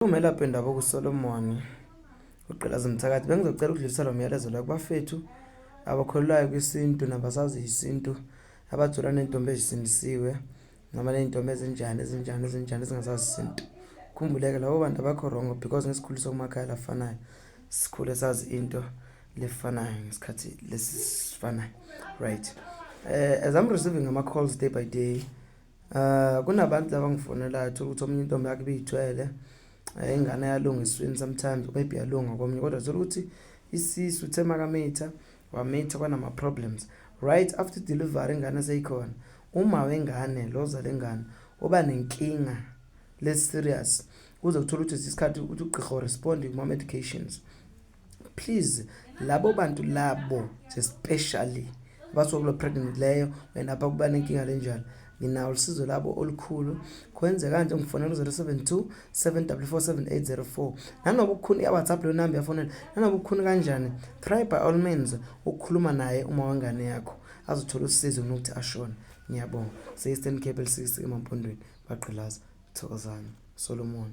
Umelaphi wendabuko uSolomon uGqilaza Mthakathi, bengizocela ukudlulisa lo myalezo la kubafethu abakholelwayo kwisintu nabasazi isintu, abajola ney'ntombi ezisindisiwe noma ney'ntombi ezinjani ezinjani ezinjani ezingasazi isintu. Khumbuleke labo bantu abakho wrong because ngesikhuliswa kumakhaya lafanayo, sikhule sazi into lefanayo ngesikhathi lesi sifanayo, right? As I'm receiving ama-calls day by day, kunabantu laba ngifonelayo, thola ukuthi omunye intombi yakhe ibiyithwele, ingane yalunga esiswini sometimes, maybe yalunga komunye, kodwa thola ukuthi isisu uthe makamitha, wamitha kwanama-problems right after delivery, ingane seyikhona. Uma wengane lo ozala ingane uba nenkinga le-serious, kuze kuthola ukuthi isikhathi ukuthi ugqirha u-respond kuma-medications. Please, labo bantu labo, especially abasuka kulo pregnant leyo and apha kuba nenkinga lenjalo, nginawo usizo labo olukhulu. Kwenze kanje, ngifonela u-072 744 7804 nanoba ukukhuni iya-WhatsApp leyo namba, iyafonela nanoba ukukhuni kanjani. Try by all means ukukhuluma naye uma wengane yakho azothola usizo kunokuthi ashone. Ngiyabonga. Se-Eastern Cape, elisisi emampondweni, bagqilaza. Thokozani, Solomon.